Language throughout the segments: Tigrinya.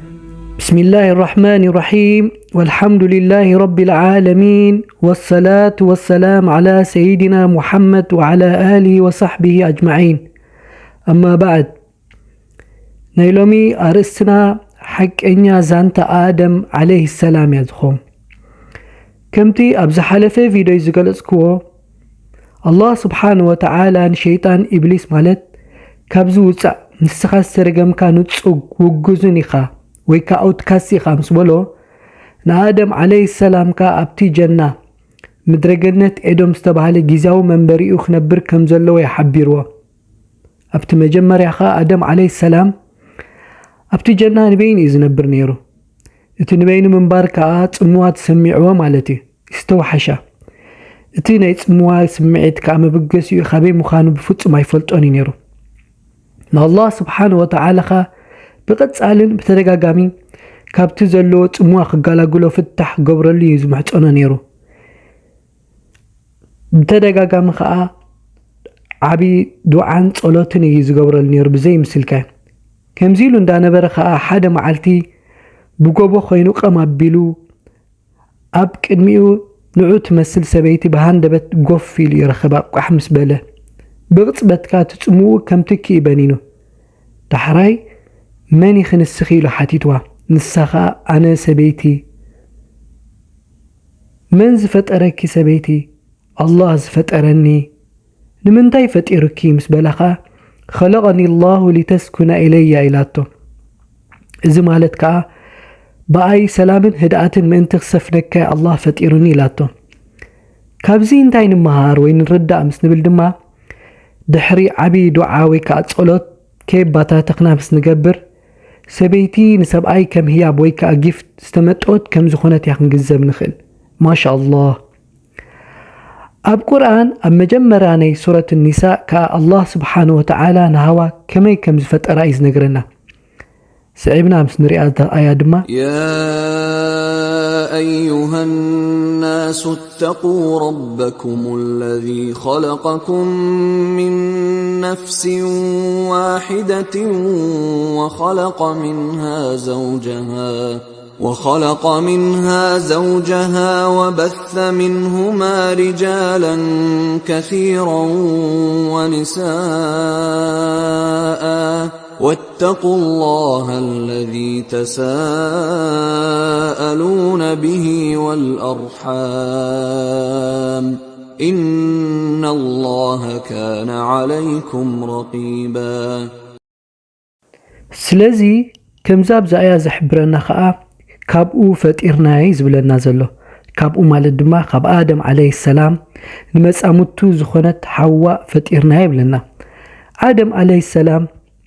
بسم الله الرحمن الرحيم، والحمد لله رب العالمين، والصلاة والسلام على سيدنا محمد وعلى آله وصحبه أجمعين. أما بعد، ናይ ሎሚ ኣርእስትና ሓቀኛ ዛንታ ኣደም ዓለይሂ ሰላም እያ ዝኾን። ከምቲ ኣብ ዝሓለፈ ቪድዮ ዝገለጽክዎ፣ ኣላህ ስብሓን ወተዓላ ንሸይጣን ኢብሊስ ማለት፣ "ካብዚ ውጻእ፣ ንስኻ ዝተረገምካ ንጹግ ውጉዝን ኢኻ ወይ ከኣ ኣውትካስት ኢኻ" ምስ በሎ፣ ንኣደም ዓለይሂ ሰላም ከኣ ኣብቲ ጀና፣ ምድረገነት ኤዶም ዝተባህለ ግዝያዊ መንበሪኡ ክነብር ከም ዘለዎ እዩ ሓቢርዎ። ኣብቲ መጀመርያ ኸኣ ኣደም ዓለይሂ ሰላም ኣብቲ ጀና ንበይኑ እዩ ዝነብር ነይሩ። እቲ ንበይኑ ምንባር ከኣ ጽምዋ ተሰሚዕዎ ማለት እዩ። ይስተውሓሻ። እቲ ናይ ጽምዋ ስምዒት ከኣ መበገሲኡ ካበይ ምዃኑ ብፍጹም ኣይፈልጦን እዩ ነይሩ። ንኣላህ ስብሓን ወተዓላ ኸኣ ብቐጻልን ብተደጋጋሚ ካብቲ ዘለዎ ጽምዋ ክገላግሎ ፍታሕ ክገብረሉ እዩ ዝምሕጸኖ ነይሩ። ብተደጋጋሚ ኸኣ ዓቢ ዱዓን ጸሎትን እዩ ዝገብረሉ ነይሩ ብዘይ ምስልካይ። ከምዚ ኢሉ እንዳነበረ ኸኣ ሓደ መዓልቲ ብጎቦ ኾይኑ ቀም ኣቢሉ ኣብ ቅድሚኡ ንዑ ትመስል ሰበይቲ ብሃንደበት ጎፍ ኢሉ ይረኸባ። ቋሕ ምስ በለ ብቕጽበት ከኣ እቲ ጽምኡ ከም ትኪ እዩ በኒኑ። ዳሕራይ "መን ኢኺ ንስኺ?" ኢሉ ሓቲትዋ። ንሳ ኸኣ "ኣነ ሰበይቲ?" "መን ዝፈጠረኪ ሰበይቲ?" "ኣላህ ዝፈጠረኒ።" "ንምንታይ ፈጢሩኪ?" ምስ በላ ኸኣ "ኸለቐኒ ላሁ ሊተስኩነ ኢለያ" ኢላቶ። እዚ ማለት ከኣ "ብኣይ ሰላምን ህድኣትን ምእንቲ ክሰፍነካ ኣላህ ፈጢሩኒ" ኢላቶ። ካብዚ እንታይ ንምሃር ወይ ንርዳእ ምስ ንብል ድማ፣ ድሕሪ ዓቢ ዱዓ ወይ ከኣ ጸሎት ከየባታተኽና ምስ ንገብር፣ ሰበይቲ ንሰብኣይ ከም ህያብ ወይ ከኣ ጊፍት ዝተመጠወት ከም ዝኾነት እያ ክንግንዘብ ንኽእል። ማሻ ኣላህ። ኣብ ቁርኣን ኣብ መጀመርያ ናይ ሱረት ኒሳእ ከኣ ኣላህ ስብሓነ ወተዓላ ንሃዋ ከመይ ከም ዝፈጠራ እዩ ዝነግረና። ስዒብና ምስ ንሪኣ እታ ኣያ ድማ፣ يا أيها الناس اتقوا ربكم الذي خلقكم من نفس واحدة وخلق منها زوجها، وخلق منها زوجها وبث منهما رجالا كثيرا ونساء، واتقوا الله الذي تساءلون به والأرحام، إن الله كان عليكم رقيبا. ስለዚ ከምዛ ኣብዛ ኣያ ዝሕብረና ኸኣ፣ "ካብኡ ፈጢርናያ" እዩ ዝብለና ዘሎ። ካብኡ ማለት ድማ ካብ ኣደም ዓለይሂ ሰላም ንመጻምድቱ ዝኾነት ሓዋ ፈጢርናያ ይብለና። ኣደም ዓለይሂ ሰላም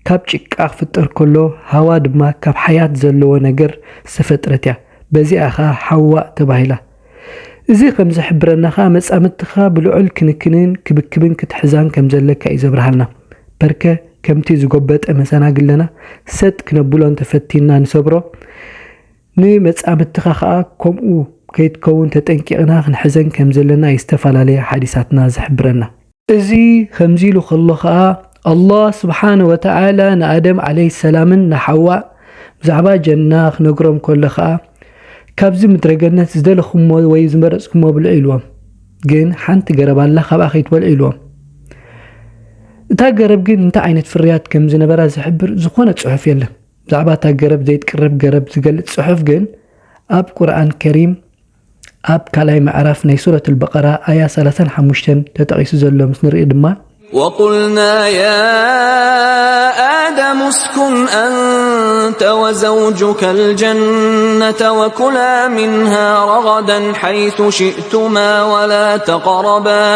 ካብ ጭቃ ክፍጠር ከሎ፣ ሃዋ ድማ ካብ ሓያት ዘለዎ ነገር ዝተፈጥረት እያ። በዚኣ ኸኣ ሓዋ ተባሂላ። እዚ ከም ዝሕብረና ኸኣ መጻምድትኻ ብልዑል ክንክንን ክብክብን ክትሕዛን ከም ዘለካ እዩ ዘብርሃልና። በርከ ከምቲ ዝጎበጠ መሰናግለና ሰጥ ክነብሎ እንተፈቲንና ንሰብሮ፣ ንመጻምድትኻ ኸኣ ከምኡ ከይትከውን ተጠንቂቕና ክንሕዘን ከም ዘለና እዩ ዝተፈላለየ ሓዲሳትና ዝሕብረና። እዚ ከምዚ ኢሉ ከሎ ኸኣ፣ ኣላህ ስብሓነ ወተዓላ ንኣደም ዓለይሂ ሰላምን ንሓዋ ብዛዕባ ጀና ክነግሮም ከሎ ኸኣ፣ "ካብዚ ምድረ ገነት ዝደለኹሞ ወይ ዝመረጽኩሞ ብልዑ" ኢልዎም። ግን ሓንቲ ገረብ ኣላ፣ ካብኣ ከይትበልዑ ኢልዎም። እታ ገረብ ግን እንታይ ዓይነት ፍርያት ከም ዝነበራ ዝሕብር ዝኾነ ጽሑፍ የለን። ብዛዕባ እታ ገረብ ዘይትቅረብ ገረብ ዝገልጽ ጽሑፍ ግን ኣብ ቁርኣን ከሪም ኣብ ካልኣይ ምዕራፍ ናይ ሱረት ኣልበቀራ ኣያ ሰላሳን ሓሙሽተን ተጠቒሱ ዘሎ ምስ ንርኢ ድማ፣ وقلنا يا آدم اسكن أنت وزوجك الجنة وكلا منها رغدا حيث شئتما ولا تقربا،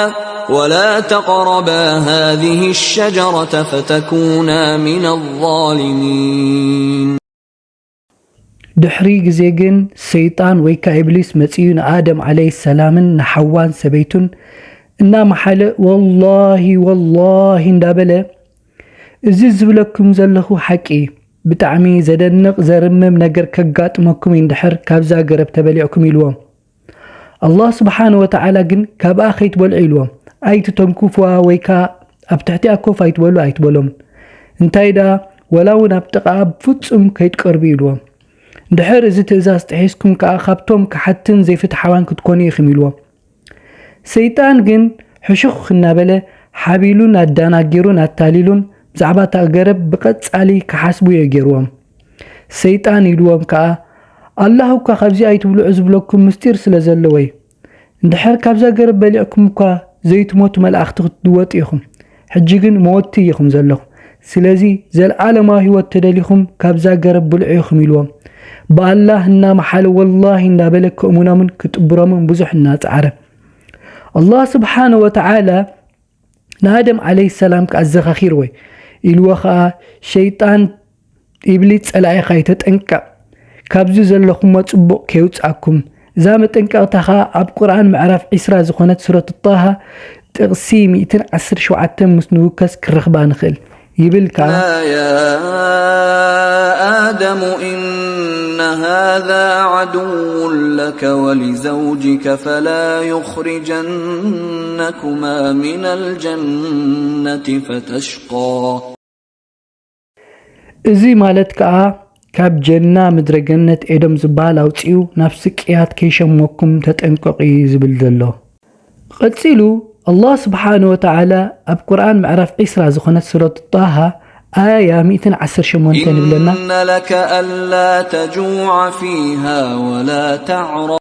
ولا تقربا هذه الشجرة فتكونا من الظالمين. ድሕሪ ግዜ ግን ሰይጣን ወይ ከኣ ኢብሊስ መጺኡ ንኣደም ዓለይሂ ሰላምን ንሓዋን ሰበይቱን እናመሓለ፣ "ወላሂ፣ ወላሂ" እንዳበለ፣ "እዚ ዝብለኩም ዘለኹ ሓቂ እዩ። ብጣዕሚ ዘደንቕ ዘርምም ነገር ከጋጥመኩም እዩ እንድሕር ካብዛ ገረብ ተበሊዕኩም" ኢልዎም። ኣላህ ስብሓነ ወተዓላ ግን ካብኣ ከይትበልዑ ኢልዎም። ኣይትተንኩፍዋ ወይ ከኣ ኣብ ትሕቲኣ ኮፍ ኣይትበሉ ኣይትበሎም። እንታይ ደኣ፣ ወላ እውን ኣብ ጥቓኣ ብፍጹም ከይትቀርቡ ኢልዎም። ድሕር እዚ ትእዛዝ ጥሒስኩም ከኣ ካብቶም ከሓድትን ዘይፍትሓውያን ክትኮኑ ኢኹም ኢልዎም። ሰይጣን ግን ሕሹኽ እናበለ ሓቢሉን ኣዳናጊሩን ኣታሊሉን ብዛዕባ እታ ገረብ ብቐጻሊ ክሓስቡ እየ ገይርዎም። ሰይጣን ኢልዎም ከኣ ኣላህ እኳ ካብዚ ኣይትብልዑ ዝብለኩም ምስጢር ስለ ዘለዎ እዩ። እንድሕር ካብዛ ገረብ በሊዕኩም እኳ ዘይትሞቱ መላእኽቲ ክትድወጡ ኢኹም። ሕጂ ግን መወቲ ኢኹም ዘለኹም። ስለዚ ዘልዓለማዊ ህይወት ተደሊኹም ካብዛ ገረብ ብልዑ ኢኹም ኢልዎም። ብኣላህ እናመሓለ ወላሂ እንዳበለ ክእምኖምን ክጥብሮምን ብዙሕ እናጸዓረ። ኣላህ ስብሓነ ወተዓላ ንኣደም ዓለይሂ ሰላም ከኣ ኣዘኻኺርዎ ኢልዎ ኸኣ ሸይጣን ኢብሊስ ጸላኢኻ እዩ ተጠንቀቕ፣ ካብዚ ዘለኹሞ ጽቡቕ ከየውጽኣኩም። እዛ መጠንቀቕታ ኸኣ ኣብ ቁርኣን ምዕራፍ ዒስራ ዝኾነት ሱረት ጣሃ ጥቕሲ ሚእትን ዓሰርተ ሸውዓተን ምስ ንውከስ ክረኽባ ንኽእል። ይብል ከኣ يا آدم إن هذا عدو لك ولزوجك فلا يخرجنكما من الجنة فتشقى. እዚ ማለት ከኣ ካብ ጀና ምድረ ገነት ኤዶም ዝበሃል ኣውጺኡ ናብ ስቅያት ከይሸመኩም ተጠንቀቑ እዩ ዝብል ዘሎ። ቀጺሉ ኣላህ ስብሓነ ወተዓላ ኣብ ቁርኣን ምዕራፍ ዒስራ ዝኾነት ሱረት ጣሃ ኣያ ሚእትን ዓሰርተ ሸሞንተን ይብለና። إن لك ألا تجوع فيها ولا تعرى.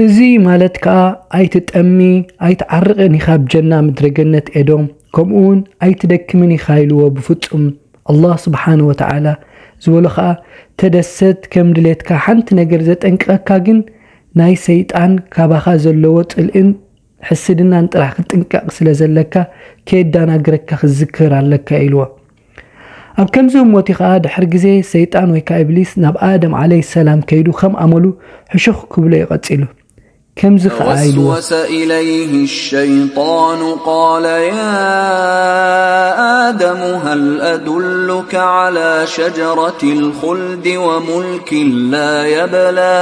እዚ ማለት ከኣ ኣይትጠሚ ኣይትዓርቕን ኢኻ ኣብ ጀና ምድረ ገነት ኤዶም፣ ከምኡ እውን ኣይትደክምን ኢኻ ኢልዎ። ብፍጹም ኣላህ ስብሓነ ወተዓላ ዝበሎ ከኣ ተደሰት ከም ድሌትካ፣ ሓንቲ ነገር ዘጠንቅቐካ ግን ናይ ሰይጣን ካባኻ ዘለዎ ጽልእን ሕስድናን ጥራሕ ክትጥንቀቕ ስለ ዘለካ ከየዳናግረካ ክትዝክር ኣለካ ኢልዎ። ኣብ ከምዚ ህሞት ከኣ ድሕሪ ግዜ ሰይጣን ወይ ከኣ ኢብሊስ ናብ ኣደም ዓለይሂ ሰላም ከይዱ ከም ኣመሉ ሕሹኽ ክብሎ እዩ ቀጺሉ። ከምዚ ከኣ ኢልዎ። فوسوس إليه الشيطان قال يا آدم هل أدلك على شجرة الخلد وملك لا يبلى.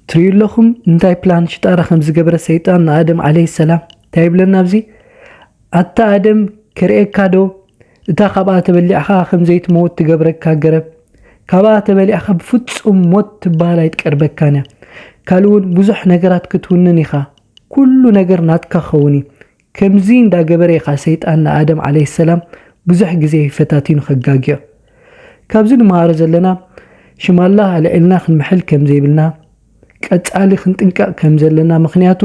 ትርእዩ ኣለኹም እንታይ ፕላን ሽጣራ ከም ዝገበረ ሰይጣን ንኣደም ዓለይሂ ሰላም። እንታይ ይብለና ኣብዚ? ኣታ ኣደም ክርእየካ ዶ እታ ካብኣ ተበሊዕኻ ከም ዘይትመውት ትገብረካ ገረብ? ካብኣ ተበሊዕኻ ብፍጹም ሞት ትበሃል ኣይትቀርበካን እያ። ካልእ እውን ብዙሕ ነገራት ክትውንን ኢኻ። ኩሉ ነገር ናትካ ክኸውን እዩ። ከምዚ እንዳገበረ ኢኻ ሰይጣን ንኣደም ዓለይሂ ሰላም ብዙሕ ግዜ ፈታቲኑ ከጋግዮ። ካብዚ ንመሃሮ ዘለና ሽም ኣላህ ኣልዒልና ክንምሕል ከም ዘይብልና፣ ቀጻሊ ክንጥንቀቕ ከም ዘለና፣ ምኽንያቱ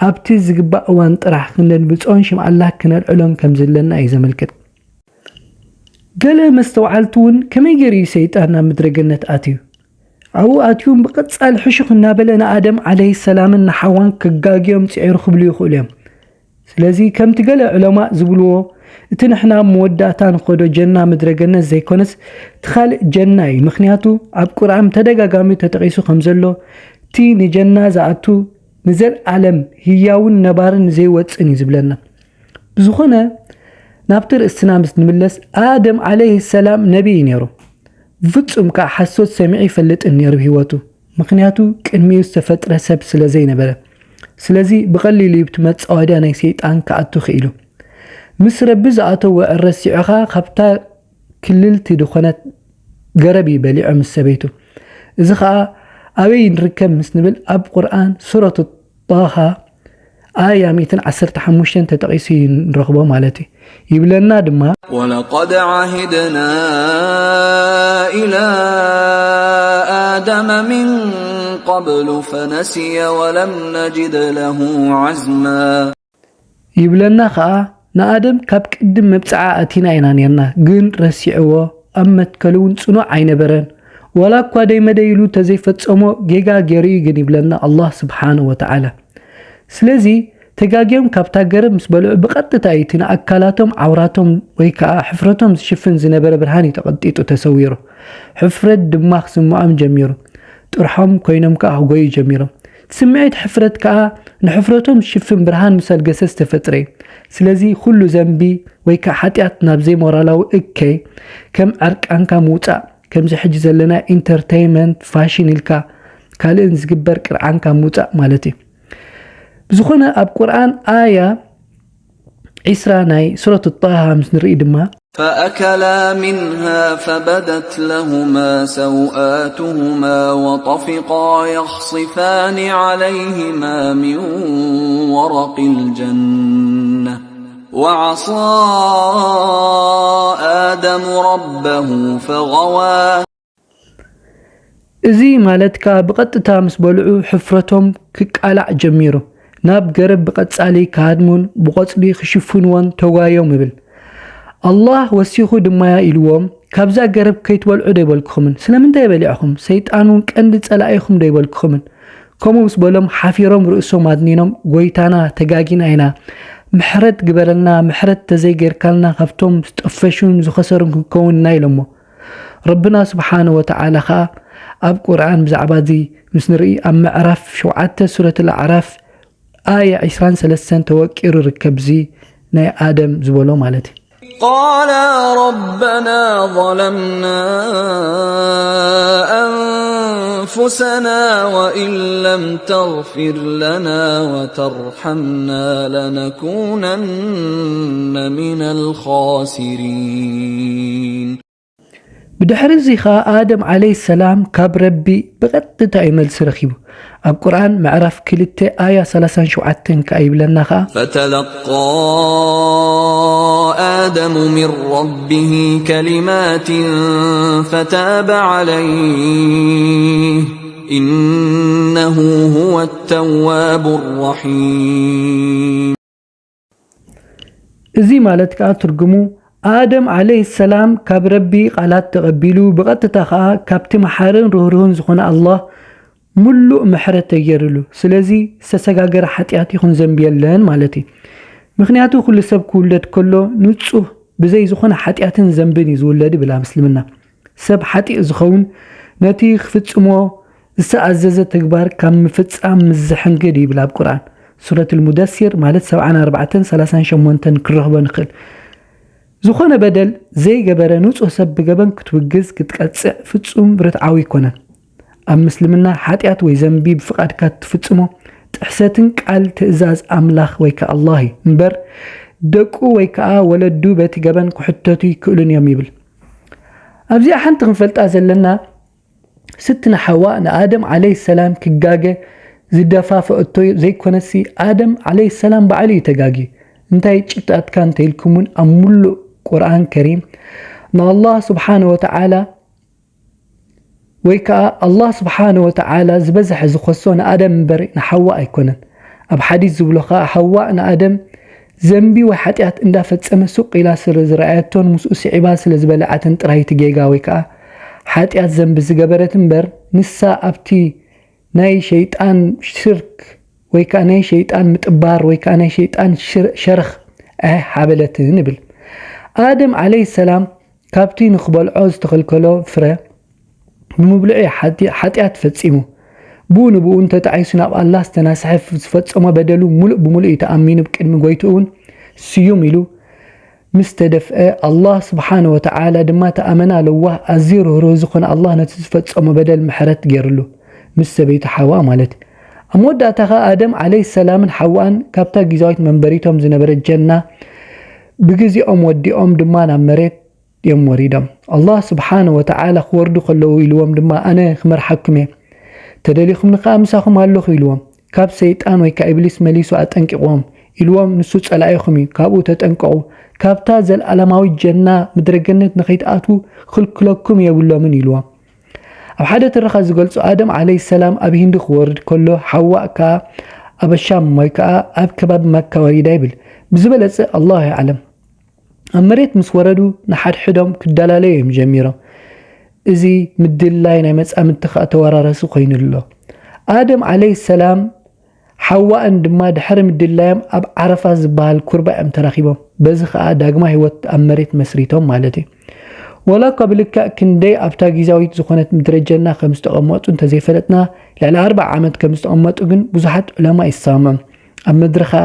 ኣብቲ ዝግባእ እዋን ጥራሕ ክነድምጾን ሽም ኣላህ ክነልዕሎን ከም ዘለና እዩ ዘመልክት። ገለ መስተውዓልቲ እውን ከመይ ገይሩ እዩ ሰይጣን ናብ ምድረ ገነት ኣትዩ? ኣብኡ ኣትዩ ብቐጻሊ ሕሹኽ እናበለ ንኣደም ዓለይሂ ሰላምን ንሓዋን ከጋግዮም ጽዒሩ ክብሉ ይኽእሉ እዮም። ስለዚ ከምቲ ገለ ዑለማእ ዝብልዎ እቲ ንሕና ኣብ መወዳእታ ንኸዶ ጀና ምድረ ገነት ዘይኮነስ እቲ ካልእ ጀና እዩ። ምኽንያቱ ኣብ ቁርኣን ተደጋጋሚ ተጠቒሱ ከም ዘሎ እቲ ንጀና ዝኣቱ ንዘልኣለም ህያውን ነባርን ዘይወጽእን እዩ ዝብለና። ብዝኾነ ናብቲ ርእስና ምስ ንምለስ ኣደም ዓለይሂ ሰላም ነቢ እዩ ነይሩ። ብፍጹም ከኣ ሓሶት ሰሚዑ ይፈልጥን ነይሩ ብህይወቱ። ምኽንያቱ ቅድሚኡ ዝተፈጥረ ሰብ ስለ ዘይነበረ። ስለዚ ብቐሊሉ እዩ ብቲ መጻወድያ ናይ ሰይጣን ክኣቱ ክኢሉ። ምስ ረቢ ዝኣተዎ ዕረት ሲዑ ኸኣ ካብታ ክልልቲ ዝኾነት ገረብ እዩ በሊዑ ምስ ሰበይቱ። እዚ ኸኣ ኣበይ ንርከብ ምስ ንብል ኣብ ቁርኣን ሱረቱ ጣሃ ኣያ ሚእትን ዓሰርተ ሓሙሽተን ተጠቒሱ እዩ ንረኽቦ ማለት እዩ። ይብለና ድማ ولقد عهدنا إلى آدم من قبل فنسي ولم نجد له عزما. ይብለና ኸኣ ንኣደም ካብ ቅድም መብጽዓ ኣቲና ኢና ኔርና፣ ግን ረሲዕዎ፣ ኣብ መትከሉ እውን ጽኑዕ ኣይነበረን። ዋላ እኳ ደይመደይ ኢሉ ተዘይፈጸሞ ጌጋ ገይሩ እዩ ግን ይብለና ኣላህ ስብሓነሁ ወተዓላ። ስለዚ ተጋግዮም ካብታ ገረብ ምስ በልዑ ብቐጥታ እዩ እቲ ንኣካላቶም ዓውራቶም ወይ ከኣ ሕፍረቶም ዝሽፍን ዝነበረ ብርሃን እዩ ተቐንጢጡ ተሰዊሩ። ሕፍረት ድማ ክስምዖም ጀሚሩ። ጥርሖም ኮይኖም ከኣ ክጎዩ ጀሚሮም። እቲ ስምዒት ሕፍረት ከኣ ንሕፍረቶም ዝሽፍን ብርሃን ምስ ኣልገሰ ዝተፈጥረ እዩ። ስለዚ ኩሉ ዘንቢ ወይ ከኣ ሓጢኣት ናብ ዘይሞራላዊ እከይ ከም ዕርቃንካ ምውጻእ ከምዚ ሕጂ ዘለና ኢንተርተይመንት ፋሽን ኢልካ ካልእን ዝግበር ቅርዓንካ ምውጻእ ማለት እዩ። ብዝኾነ ኣብ ቁርኣን ኣያ ዒስራ ናይ ሱረት ጣሃ ምስ ንርኢ ድማ فأكلا منها فبدت لهما سوآتهما وطفقا يخصفان عليهما من ورق الجنة وعصى آدم ربه فغوى እዚ ማለት ከኣ ብቐጥታ ምስ በልዑ ሕፍረቶም ክቃላዕ ጀሚሩ። ናብ ገረብ ብቐጻሊ ክሃድሙን ብቖጽሊ ክሽፍንዎን ተጓዮም ይብል። ኣላህ ወሲኹ ድማ ኢልዎም፣ ካብዛ ገረብ ከይትበልዑ ዶ ኣይበልኩኹምን? ስለምንታይ በሊዕኹም? ሰይጣን እውን ቀንዲ ጸላኢኹም ዶ ኣይበልኩኹምን? ከምኡ ምስ በሎም ሓፊሮም ርእሶም ኣድኒኖም፣ ጎይታና ተጋጊና ኢና፣ ምሕረት ግበረልና፣ ምሕረት ተዘይጌርካልና ካብቶም ዝጠፈሹን ዝኸሰሩን ክንከውን ኢና ኢሎሞ። ረብና ስብሓነ ወተዓላ ኸዓ ኣብ ቁርኣን ብዛዕባ እዚ ምስ ንርኢ ኣብ ምዕራፍ ሸውዓተ ሱረት ኣልኣዕራፍ ኣያ ዒስራን ሰለስተን ተወቂሩ ይርከብ። እዚ ናይ ኣደም ዝበሎ ማለት እዩ። قالا ربنا ظلمنا أنفسنا وإن لم تغفر لنا وترحمنا لنكونن من الخاسرين ብድሕሪ እዚ ኸዓ ኣደም ዓለይሂ ሰላም ካብ ረቢ ብቐጥታ እዩ መልሲ ረኺቡ። ኣብ ቁርኣን ምዕራፍ ክልተ ኣያ ሰላሳን ሸውዓተን ከኣ ይብለና ኸዓ فتلقى آدم من ربه كلمات فتاب عليه إنه هو التواب الرحيم እዚ ማለት ከኣ ትርጉሙ ኣደም ዓለይሂ ሰላም ካብ ረቢ ቃላት ተቐቢሉ ብቐጥታ ከኣ ካብቲ መሓርን ርህሩህን ዝኾነ ኣላህ ሙሉእ ምሕረት ተገይርሉ። ስለዚ ዝተሰጋገረ ሓጢኣት ይኹን ዘንቢ የለን ማለት እዩ። ምኽንያቱ ኩሉ ሰብ ክውለድ ከሎ ንጹህ ብዘይ ዝኾነ ሓጢኣትን ዘንብን እዩ ዝውለድ ይብል ኣብ እስልምና። ሰብ ሓጢእ ዝኸውን ነቲ ክፍጽሞ ዝተኣዘዘ ተግባር ካብ ምፍጻም ምስ ዝሕንግድ ይብል ኣብ ቁርኣን ሱረት ልሙደሲር ማለት ሰብዓን ኣርባዕተን ሰላሳን ሸሞንተን ክረኽቦ ንኽእል። ዝኾነ በደል ዘይገበረ ንጹህ ሰብ ብገበን ክትውግዝ ክትቀጽዕ ፍጹም ርትዓዊ ኣይኮነን። ኣብ ምስልምና ሓጢኣት ወይ ዘንቢ ብፍቓድካ ትፍጽሞ ጥሕሰትን ቃል ትእዛዝ ኣምላኽ ወይ ከኣ ኣላህ እዩ እምበር ደቁ ወይ ከኣ ወለዱ በቲ ገበን ክሕተቱ ይክእሉን እዮም ይብል። ኣብዚኣ ሓንቲ ክንፈልጣ ዘለና ስትና ሓዋ ንኣደም ዓለይሂ ሰላም ክጋገ ዝደፋፈአቶ ዘይኮነሲ ኣደም ዓለይሂ ሰላም ባዕሉ እዩ ተጋግዩ። እንታይ ጭብጣትካ እንተኢልኩምውን ኣብ ሙሉእ ቁርኣን ከሪም ንኣላህ ስብሓነ ወተዓላ ወይ ከኣ ኣላህ ስብሓነ ወተዓላ ዝበዝሐ ዝኸሶ ንኣደም እምበር ንሓዋ ኣይኮነን። ኣብ ሓዲስ ዝብሎ ከኣ ሓዋ ንኣደም ዘንቢ ወይ ሓጢኣት እንዳፈጸመ ሱቕ ኢላ ስለ ዝረኣየቶን ምስኡ ስዒባ ስለ ዝበለዓትን ጥራይ እቲ ጌጋ ወይ ከኣ ሓጢኣት ዘንቢ ዝገበረት እምበር ንሳ ኣብቲ ናይ ሸይጣን ሽርክ ወይ ከኣ ናይ ሸይጣን ምጥባር ወይ ከኣ ናይ ሸይጣን ሽር- ሸርኽ ኣይሓበለትን ይብል። ኣደም ዓለይሂ ሰላም ካብቲ ንኽበልዖ ዝተኸልከሎ ፍረ ብምብልዑ እዩ ሓጢ- ሓጢኣት ፈጺሙ። ብኡ ንብኡ እንተጣዒሱ ናብ ኣላህ ዝተናስሐ ዝፈጸሞ በደሉ ሙሉእ ብሙሉእ እዩ ተኣሚኑ ብቅድሚ ጎይትኡ እውን ስዩም ኢሉ ምስ ተደፍአ ኣላህ ስብሓነ ወተዓላ ድማ እቲ ኣመና ለዋህ ኣዝዩ ርህሩህ ዝኾነ ኣላህ ነቲ ዝፈጸሞ በደል ምሕረት ገይርሉ ምስ ሰበይቱ ሓዋ ማለት እዩ። ኣብ መወዳእታ ኸኣ ኣደም ዓለይሂ ሰላምን ሓዋን ካብታ ጊዛዊት መንበሪቶም ዝነበረት ጀና ብግዜኦም ወዲኦም ድማ ናብ መሬት እዮም ወሪዶም። ኣላህ ስብሓነ ወተዓላ ክወርዱ ከለዉ ኢልዎም ድማ ኣነ ክመርሓኩም እየ፣ ተደሊኹምኒ ከኣ ምሳኹም ኣለኹ ኢልዎም። ካብ ሰይጣን ወይ ከኣ ኢብሊስ መሊሱ ኣጠንቂቕዎም ኢልዎም ንሱ ጸላኢኹም እዩ ካብኡ ተጠንቀቑ፣ ካብታ ዘለኣለማዊት ጀና ምድረ ገነት ንኸይትኣትዉ ክኽልክለኩም የብሎምን ኢልዎም። ኣብ ሓደ ትረኻ ዝገልጾ ኣደም ዓለይሂ ሰላም ኣብ ሂንዲ ክወርድ ከሎ ሓዋእ ከኣ ኣብ ኣሻም ወይ ከኣ ኣብ ከባቢ መካ ወሪዳ ይብል። ብዝበለጸ ኣላሁ ኣዕለም። ኣብ መሬት ምስ ወረዱ ንሓድሕዶም ክደላለዩ እዮም ጀሚሮም። እዚ ምድላይ ናይ መጻምድቲ ከኣ ተወራራሲ ኮይኑ ኣሎ። ኣደም ዓለይሂ ሰላም ሓዋእን ድማ ድሕሪ ምድላዮም ኣብ ዓረፋት ዝበሃል ኩርባ እዮም ተራኺቦም። በዚ ከኣ ዳግማይ ህይወት ኣብ መሬት መስሪቶም ማለት እዩ። ወላ እኳ ብልክዕ ክንደይ ኣብታ ጊዛዊት ዝኾነት ምድረ ጀና ከም ዝተቐመጡ እንተዘይፈለጥና ልዕሊ ኣርብዓ ዓመት ከም ዝተቐመጡ ግን ብዙሓት ዑለማ ይሰማምዑ። ኣብ ምድሪ ከኣ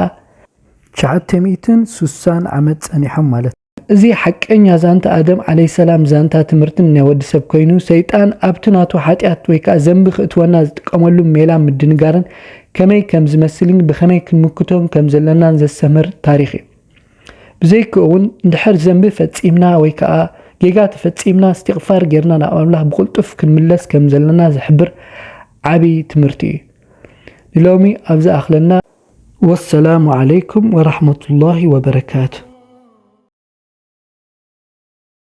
ትሽዓተ ሚእትን ስሳን ዓመት ጸኒሖም ማለት እዩ። እዚ ሓቀኛ ዛንታ ኣደም ዓለይሂ ሰላም ዛንታ ትምህርትን ናይ ወዲ ሰብ ኮይኑ ሰይጣን ኣብቲ ናቱ ሓጢኣት ወይ ከኣ ዘንቢ ክእትወና ዝጥቀመሉ ሜላ ምድንጋርን ከመይ ከም ዝመስልን ብኸመይ ክንምክቶን ከም ዘለናን ዘስተምህር ታሪኽ እዩ። ብዘይክኡ እውን እንድሕር ዘንቢ ፈጺምና ወይ ከዓ ጌጋ ተፈጺምና እስትቕፋር ጌርና ናብ ኣምላኽ ብቕልጡፍ ክንምለስ ከም ዘለና ዝሕብር ዓብዪ ትምህርቲ እዩ። ንሎሚ ኣብዚ ኣኽለና። ወሰላሙ ዓለይኩም ወራሕመቱላሂ ወበረካቱ።